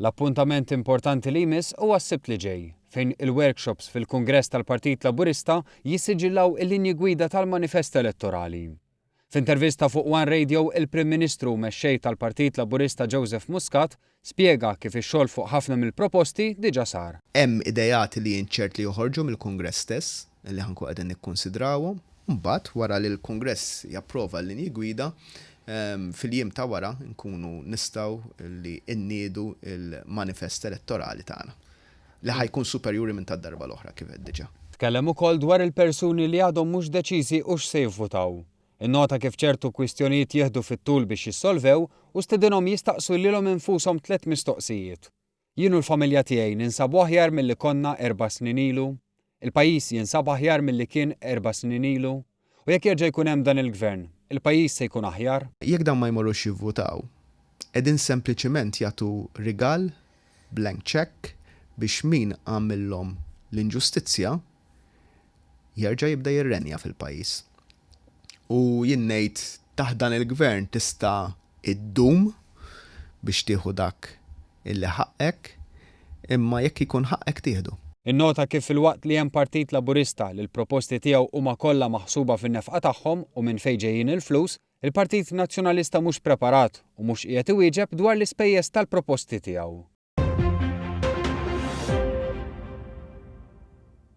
L-appuntament importanti li jmiss huwa s-Sibt li ġej, fejn il-workshops fil-Kungress tal-Partit Laburista jissiġillaw il-linji gwida tal-manifest elettorali. F'intervista fuq One Radio, il-Prim Ministru u Mexxej tal-Partit Laburista Joseph Muscat spjega kif ix-xogħol fuq ħafna mill-proposti diġà sar. Hemm ideat li jien ċert li joħorġu mill-Kungress stess, li ħa nkunu qegħdin nikkunsidrawhom. Mbagħad, wara li l-Kungress japprova l-linji gwida, fil-jiem ta' wara nkunu nistgħu li nniedu l-manifest elettorali tagħna, li ħa jkun superjuri minn tad-darba l-oħra kif għedt diġà. Tkellem ukoll dwar il-persuni li għadhom mhux deċiżi hux se jivvutaw. Innota kif ċertu kwistjonijiet jieħdu fit-tul biex jissolvew u stedinhom jistaqsu lilhom infushom tlett mistoqsijiet. Jien u l-familja tiegħi ninsabu aħjar milli konna erba' snin ilu? Il-pajjiż jinsab aħjar milli kien erba' snin ilu? U jekk jerġa' jkun hemm dan il-Gvern, il-pajjiż se jkun aħjar? Jekk dawn ma jmorrux jivvutaw, qegħdin sempliċiment jagħtu rigal, blank cheque, biex min għamillhom l-inġustizzja jerġa' jibda jirrenja fil-pajjiż. U jien ngħid taħt dan il-gvern tista' iddum biex tieħu dak illi ħaqqek, imma jekk ikun ħaqqek tieħdu. Innota kif filwaqt li hemm Partit Laburista li l-proposti tiegħu huma kollha maħsuba fin-nefqa tagħhom u minn fejn ġejjin il-flus, il-Partit Nazzjonalista mhux preparat u mhux qiegħed iwieġeb dwar l-ispejjeż tal-proposti tiegħu.